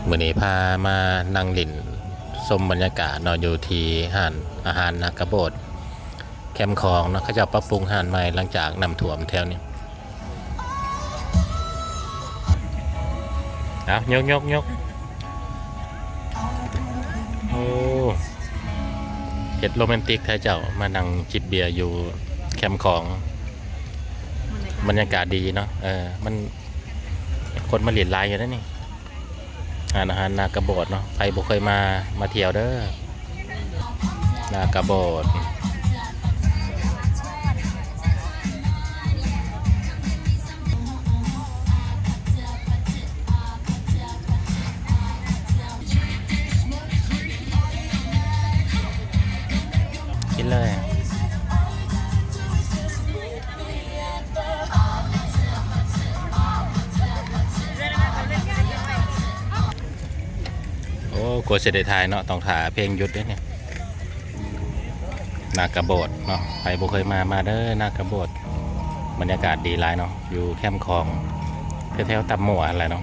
ມື້ນີ້ພາມານັ່ງຫຼິ້ນຊົມບັນຍາກາດເນາະ ຢູ່ທີ່ຮ້ານອາຫານນາກະໂບດ ແຄມຂອງເນາະ. ເຂົາເຈົ້າປັບປຸງຮ້ານໃໝ່ຫຼັງຈາກນ້ຳຖ້ວມແຖວນີ້. ເອົາ ຍົກໆໆ ໂອ້ ເຮັດໂຣແມນຕິກແທ້ເຈົ້າ ມານັ່ງຈິບເບຍຢູ່ແຄມຂອງ. ບັນຍາກາດດີເນາະ ເອີ ມັນ ຄົນມາຫຼິ້ນຫຼາຍຢູ່ເດ້ນີ້. ຮ້ານອາຫານນາກະໂບດເນາະ ໃຜບໍ່ເຄີຍມາ ມາທ່ຽວເດີ ນາກະໂບດ. ກິນເລີຍ. ໂອ້ ກວ່າຊິໄດ້ຖ່າຍເນາະ ຕ້ອງຖ້າເພງຢຸດເດ້ນີ້. ນາກະໂບດເນາະ ໃຜບໍ່ເຄີຍມາ ມາເດີ ນາກະໂບດ. ບັນຍາກາດດີຫຼາຍເນາະ ຢູ່ແຄມຂອງ ແຖວໆຕຳມົວຫັ້ນແຫຼະເນາະ.